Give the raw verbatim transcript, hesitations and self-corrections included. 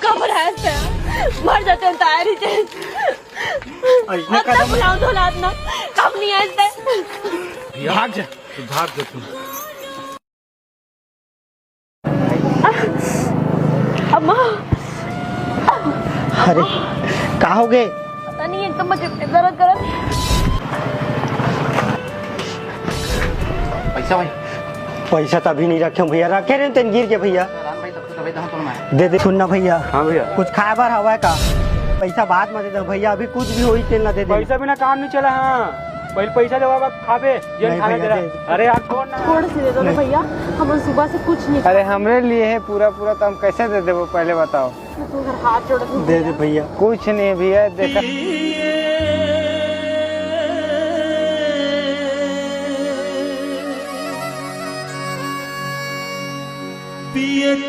कब रहस ते? मर जाते हैं तारी ते। अइसने अब तक कदम बुलाओ तो लाद ना, कब नहीं आए ते? भाग जा, तू भाग जा तू। अम्मा। अरे, का हो गे? पता नहीं, एकदम मुझे दर्द करत। पैसा भाई। पैसा तो अभी नहीं रखे हँव भैया, रखे रहे तेन गिर के भैया। राम भाई, तब तो दवाई दवा तो मैं। दे दे, सुन ना भैया। हाँ भैया। कुछ खाए बर हवय का? पैसा बाद में दे दे भैया, अभी कुछ भी होही तेन ला दे दे। पैसा बिना काम नहीं चला। हाँ, पहले पैसा देवा, बाद खाबे, जेन नहीं खाना भैया, तेरा। दे दे। अरे यार, छोड़ ना। थोड़े से दे दो ना भैया, हम सुबह से कुछ नहीं अरे, हमरे लिए है पूरा पूरा, तो हम कैसे दे देबो, पहले बताओ। मैं तुम्हारे हाथ जोड़त हूँ दे दे भैया। भैया। कुछ नहीं भैया, देखा। पियत